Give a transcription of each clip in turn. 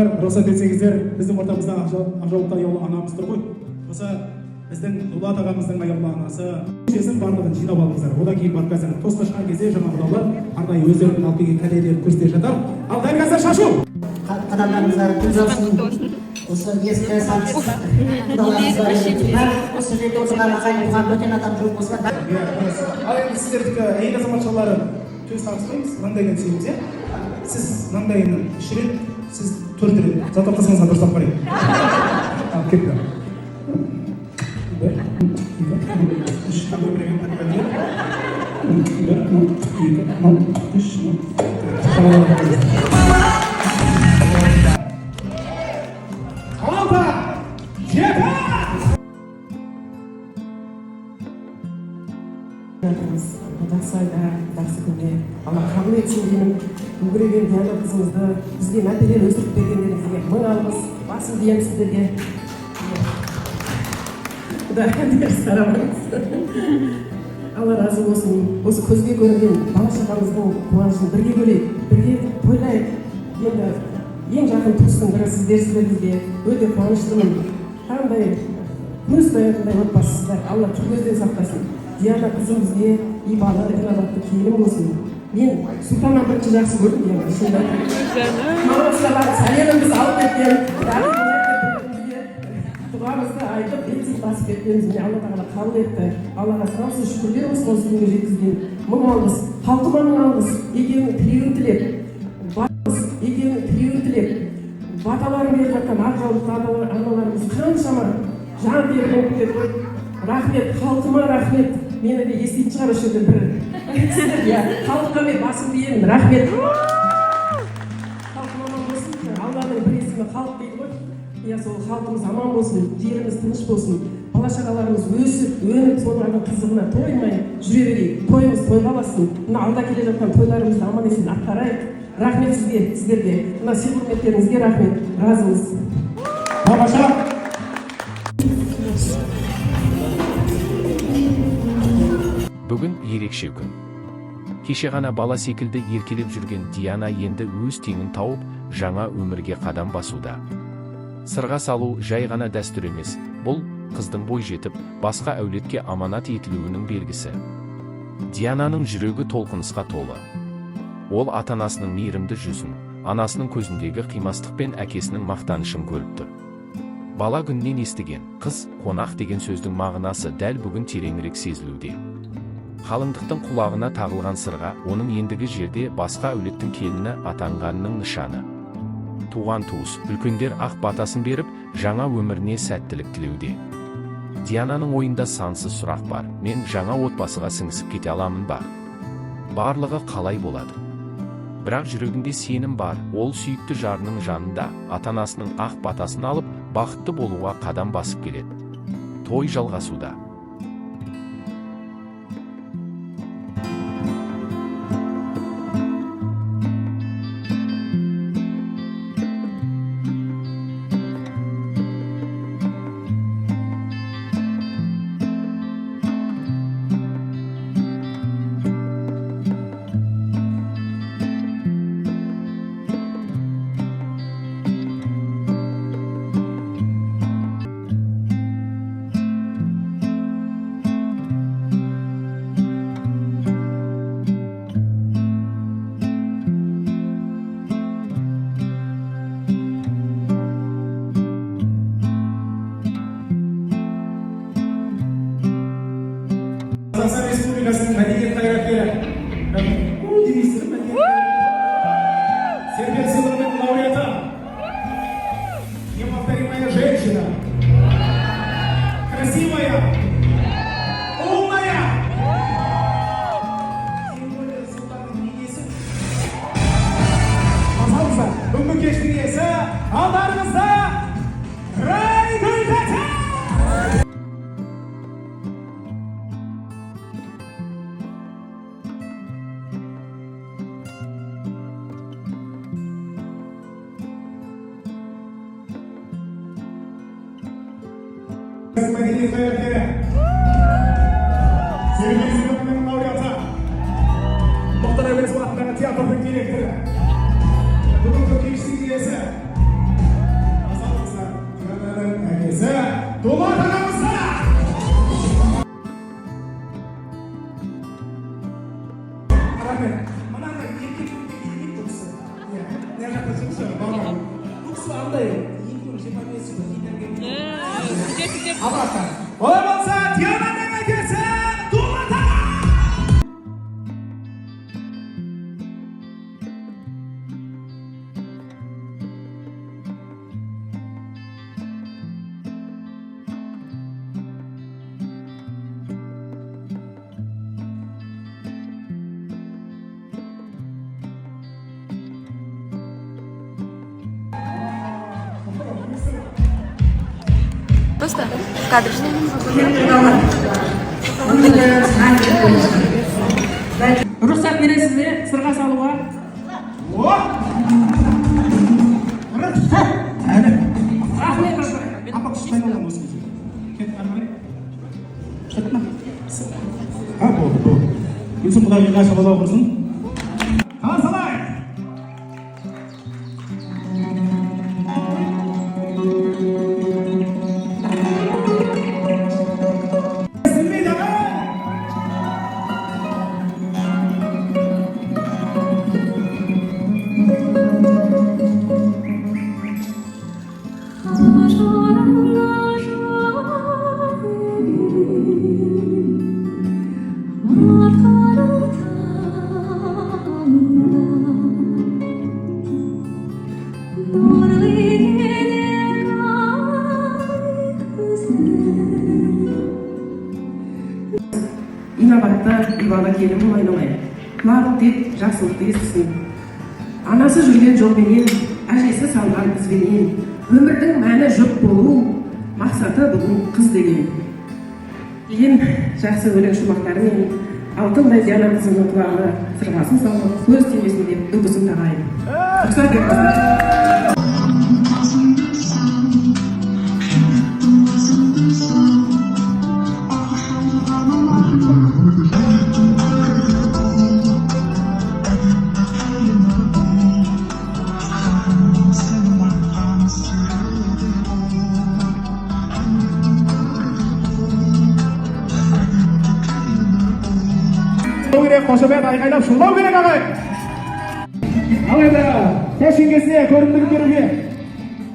Достар, рұқсат етсеңіздер, біздің ортамызда ақжаулықты аяулы анамыз тұр ғой. Осы біздің Дулат ағамыздың аяулы анасы. Шешесін барлығын жинап алыңыздар. Одан кейін барып қазір тосқа шыққан кезде жаңа құдалар арнайы өздерінің алып келген кәделерін көрсете жатар. Ал дәл қазір шашу! Қадамдарыңызға гүл жаусын. Осы ескі сансыз құдаларыңыз бар еді. Барлық осы жерде отырған ағайын туған бөтен адам жоқ болса. Иә, ал енді сіздердікі әйел азаматшалары төс қағыспаймыз, маңдайынан сүйеміз, иә? Сіз маңдайынан үш рет, сіз төрт рет. Зато қызыңызға дұрыстап қарайын. Ал кетті. Бір, екі, үш, бір, екі, үш, төрт. Алты, жеті! Жатырмыз жақсы айда, жақсы күнде. Алла қабыл етсін деймін. Үлгерген Диана қызымызды бізге мәпелеп өсіріп бергендеріңізге мың алғыс, басымды иемін сіздерге. Құдай теріс қарамаңыз. Алла разы болсын. Осы көзге көрінген бала шағамыздың қуанышын бірге бөлейік, бірге тойлайық. Енді ең жақын туыстың бірі сіздерсіздер бізге. Өте қуаныштымын. Қандай көз таятындай отбасысыздар. Алла тіл көзден сақтасын. Диана қызым бізге ибалы, инабатты келін болсын. Мен Сұлтаннан бірінші жақсы көрдім Диана, шынымды айтайын. Мамасына барып сәлемімізді біз алып кеткен, дұғамызды айтып, бет басып кеткенбіз. Міне, Алла тағала қабыл етті. Аллаға сансыз шүкірлер болсын осы күнге жеткізген. Мың алғыс халқыма, мың алғыс. Екеуінің тілеуін тілеп, екеуінің тілеуін тілеп, баталарын беріп жатқан ақ жаулықты аналарымыз қаншама жан тері болып кетеді ғой. Рахмет халқыма, рахмет. Мені де еститін шығар осы жерде бір кісілер, иә. Халыққа мен басымды иемін, рахмет. Халқым аман болсын. Алланың бір есімі халық дейді ғой, иә. Сол халқымыз аман болсын, жеріміз тыныш болсын, бала шағаларымыз өсіп өніп, солардың қызығына тоймай жүре берейік. Тойымыз тойға бассын. Мына алда келе жатқан тойларымызды аман есен атқарайық. Рахмет сізге, сіздерге мына сый құрметтеріңізге рахмет, разымыз. Тамаша! Бүгін ерекше күн. Кеше ғана бала секілді еркелеп жүрген Диана енді өз теңін тауып, жаңа өмірге қадам басуда. Сырға салу жай ғана дәстүр емес, бұл қыздың бой жетіп, басқа әулетке аманат етілуінің белгісі. Диананың жүрегі толқынысқа толы. Ол ата-анасының мейірімді жүзін, анасының көзіндегі қимастық пен әкесінің мақтанышын көріп тұр. Бала күннен естіген «қыз қонақ» деген сөздің мағынасы дәл бүгін тереңірек сезілуде. Қалыңдықтың құлағына тағылған сырға оның ендігі жерде басқа әулеттің келіні атанғанының нышаны. Туған туыс, үлкендер ақ батасын беріп, жаңа өміріне сәттілік тілеуде. Диананың ойында сансыз сұрақ бар: мен жаңа отбасыға сіңісіп кете аламын ба? Барлығы қалай болады? Бірақ жүрегінде сенім бар. Ол сүйікті жарының жанында ата анасының ақ батасын алып, бақытты болуға қадам басып келеді. Той жалғасуда. Қазақстан Республикасының мәдениет қайраткері, у демейсіздер, мәдениет, Серпен сыйлығының лауреаты, неповторимая женщина, красивая, умная, тем более сұлтанның енесі. Пожалуйста, бүгінгі кештің иесі алдарыңызда, Райгүл тәте! Мәдениет қайраткері, Серпен сыйлығының лауреаты, Мұхтар Әуезов атындағы театрдың директоры, бүгінгі кештің иесі. Марапаттар. Олай болса, Диананың әкесі Дулат аға! Просто в кадр, что ли? Рұқсат бересіз бе сырға салуға? О! Әлі. Рахмет, апай. Апа, күшті айналған осы кезде. Кет, ары қарай. Кетті ма? А, болды, болды. Гүлсім құдағиға шабалау құрсын. Қарсы алайық. Естілмейді, ағай! Инабатты, ибалы келін бол, айналайын. Құлағы тек жақсылықты естісін. Анасы жүрген жолменен, әжесі салған ізбенен, өмірдің мәні жұп болу, мақсаты бүгін қыз деген жақсы өлең шумақтарымен алтындай Диана қызымның құлағына сырғасын салып, көз тимесін деп үкісін тағайын. Рұқсат етіңіздер. Керек, қошемет, айқайлап шулау керек, ағай. Ал енді қош жеңгесіне көрімдігін беруге.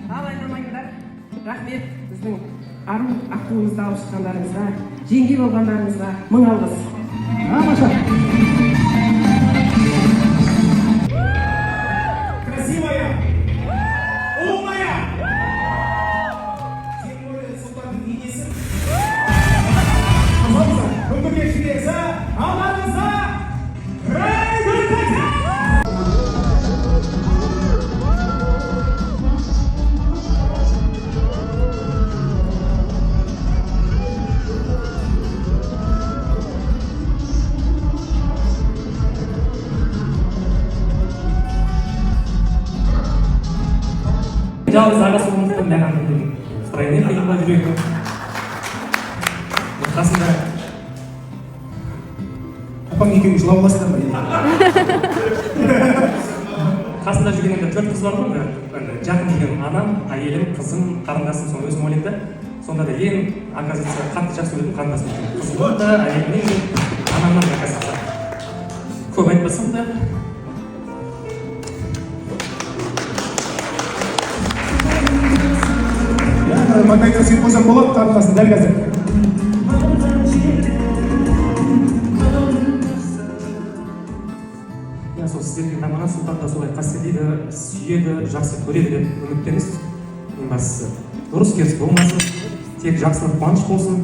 Ал, айналайындар, рахмет, біздің ару аққуымызды алып шыққандарыңызға, жеңге болғандарыңызға мың алғыс. Тамаша. Красивая, умная, тем более сұлтанның енесі. Пожалуйста, өмірге шілесі, алдарыңызда Райгүл тәте! Жалғыз ағасы болғандықтан, маған втройне қиын ба жүрегі. Қасында Апаң екеуің жылап аласыңдар ма? Қасында жүрген енді төрт қыз бар ғой енді. Енді жақын жүрген анам, әйелім, қызым, қарындасым, соны өзім ойлаймын да. Сонда да ең, оказывается, қатты жақсы көретін қарындасым екен. Қызымнан да, әйелімнен де, анамнан да, оказывается. Көп айтпасам да. Иә, маңдайдан сүйіп қойсам болады қарындасын дәл қазір. Иә, сол сіздерге тамана сұлтан да солай қастерлейді, сүйеді, жақсы көреді деп үміттеміз. Ең бастысы, ұрыс керіс болмасын, тек жақсылық, қуаныш болсын.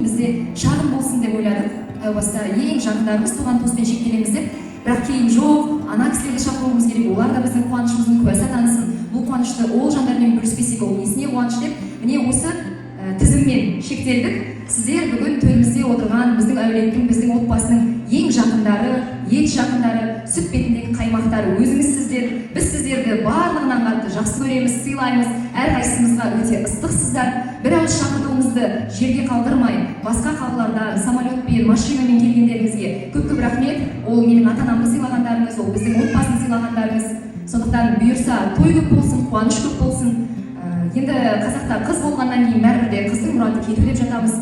Бізде шағын болсын деп ойладық әу баста, ең жақындарымыз, туған туыспен шектелеміз деп. Бірақ кейін жоқ, ана кісілерді шақыруымыз керек, олар да біздің қуанышымыздың куәсі атансын, бұл қуанышты ол жандармен бөліспесек, ол несіне қуаныш деп, міне осы тізіммен шектелдік. Сіздер бүгін төрімізде отырған біздің әулеттің, біздің отбасының ең жақындары, ет жақындары, сүт бетіндегі қаймақтары өзіңізсіздер. Біз сіздерді барлығынан қатты жақсы көреміз, сыйлаймыз, әрқайсымызға өте ыстықсыздар. Бір ауыз шақыртуымызды жерге қалдырмай, басқа қалалардан самолетпен, машинамен келгендеріңізге көп көп рахмет. Ол менің ата анамды сыйлағандарыңыз, ол біздің отбасын сыйлағандарыңыз. Сондықтан бұйырса, той көп болсын, қуаныш көп болсын. Енді қазақта қыз болғаннан кейін бәрібір де қыздың мұраты кету деп жатамыз.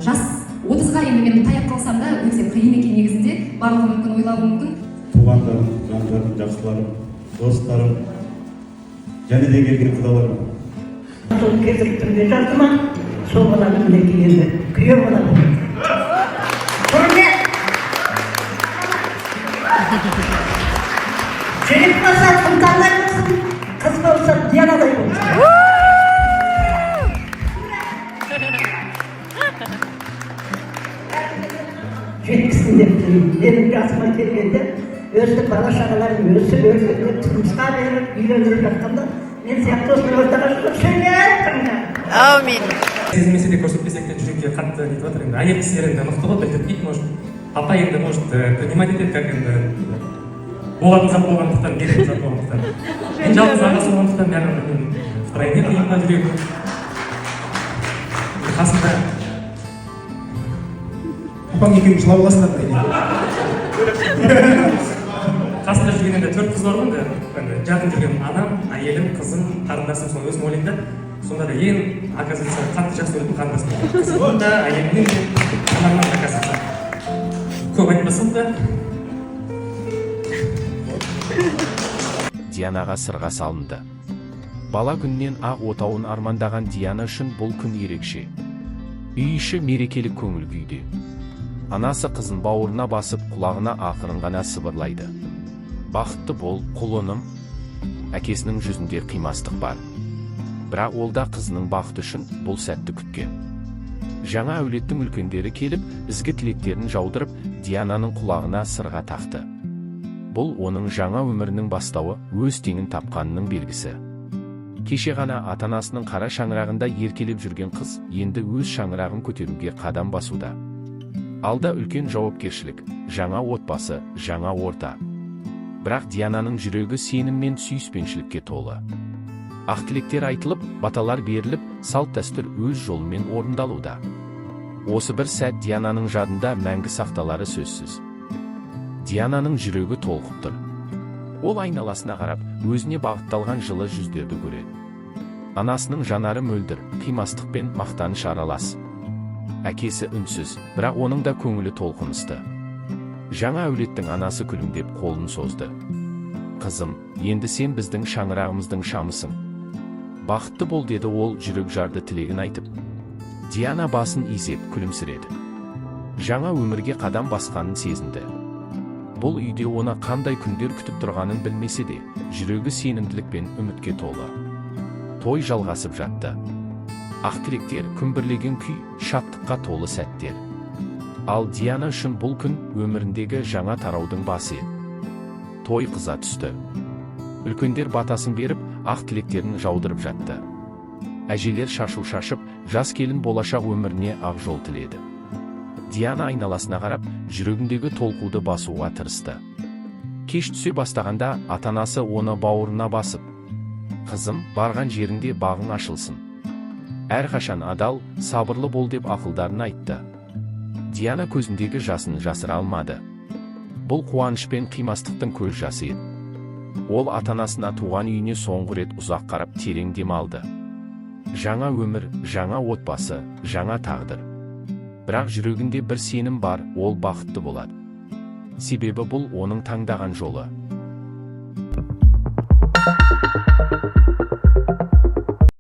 Жас 30-ға енді мен таяп қалсам да, өте қиын екен негізінде, барлығы мүмкін ойлауы мүмкін. Туғандарым, жандарым, жақсыларым, достарым және де келген құдаларым. Сол кезіктің жазды ма? Сол баланың, мінекей, енді күйеу бала болды. Құрмет, жігіт болса, Сұлтандай болсын, қыз болса, Дианадай болсын. Жеткізсін деп тілеймін. Менің жасыма келгенде өстіп бала шағаларын өсіп өркендеп, тұрмысқа беріп, үйлендіріп жатқанда, мен сияқты осындай ортаға шығып сөйлеп тұрмын. Әумин. Сезінмесе де, көрсетпесек те, жүрекке қатты нетіп жатыр. Енді әйел кісілер енді мықты ғой, білдіртпейді. Может, папа енді, может, принимать етеді, как енді болатын зат болғандықтан, беретін зат болғандықтан. Мен жалғыз ағасы болғандықтан, бәрібір мен втройне қиын ба жүрегім. Енді қасында Апаң екеуің жылап аласыңдар по идее. Қасында жүрген енді төрт қыз бар ғой. Енді жақын жүрген анам, әйелім, қызым, қарындасым. Соны өзім ойлаймын да, сонда да ең, оказывается, қатты жақсы көретін қарындасым, қызымнан да, әйелімнен де, анамнан да, оказывается, көп айтпасам да. Дианаға сырға салынды. Бала күннен ақ отауын армандаған Диана үшін бұл күн ерекше. Үй іші мерекелік көңіл күйде. Анасы қызын бауырына басып, құлағына ақырын ғана сыбырлайды: «Бақытты бол, құлыным». Әкесінің жүзінде қимастық бар, бірақ ол да қызының бақыты үшін бұл сәтті күткен. Жаңа әулеттің үлкендері келіп, ізгі тілектерін жаудырып, Диананың құлағына сырға тақты. Бұл оның жаңа өмірінің бастауы, өз теңін тапқанының белгісі. Кеше ғана ата-анасының қара шаңырағында еркелеп жүрген қыз енді өз шаңырағын көтеруге қадам басуда. Алда үлкен жауапкершілік, жаңа отбасы, жаңа орта. Бірақ Диананың жүрегі сенім мен сүйіспеншілікке толы. Ақ тілектер айтылып, баталар беріліп, салт дәстүр өз жолымен орындалуда. Осы бір сәт Диананың жадында мәңгі сақталары сөзсіз. Диананың жүрегі толқып тұр. Ол айналасына қарап, өзіне бағытталған жылы жүздерді көреді. Анасының жанары мөлдір, қимастық пен мақтаныш аралас. Әкесі үнсіз, бірақ оның да көңілі толқынысты. Жаңа әулеттің анасы күлімдеп қолын созды: «Қызым, енді сен біздің шаңырағымыздың шамысың. Бақытты бол», – деді ол жүрек жарды тілегін айтып. Диана басын изеп, күлімсіреді. Жаңа өмірге қадам басқанын сезінді. Бұл үйде оны қандай күндер күтіп тұрғанын білмесе де, жүрегі сенімділік пен үмітке толы. Той жалғасып жатты. Ақ тілектер, күмбірлеген күй, шаттыққа толы сәттер. Ал Диана үшін бұл күн өміріндегі жаңа тараудың басы еді. Той қыза түсті. Үлкендер батасын беріп, ақ тілектерін жаудырып жатты. Әжелер шашу шашып, жас келін болашақ өміріне ақ жол тіледі. Диана айналасына қарап, жүрегіндегі толқуды басуға тырысты. Кеш түсе бастағанда ата-анасы оны бауырына басып: «Қызым, барған жеріңде бағың ашылсын. Әрқашан адал, сабырлы бол», – деп ақылдарын айтты. Диана көзіндегі жасын жасыра алмады. Бұл қуаныш пен қимастықтың көз жасы еді. Ол ата-анасына, туған үйіне соңғы рет ұзақ қарап, терең дем алды. Жаңа өмір, жаңа отбасы, жаңа тағдыр. Бірақ жүрегінде бір сенім бар: ол бақытты болады. Себебі бұл оның таңдаған жолы.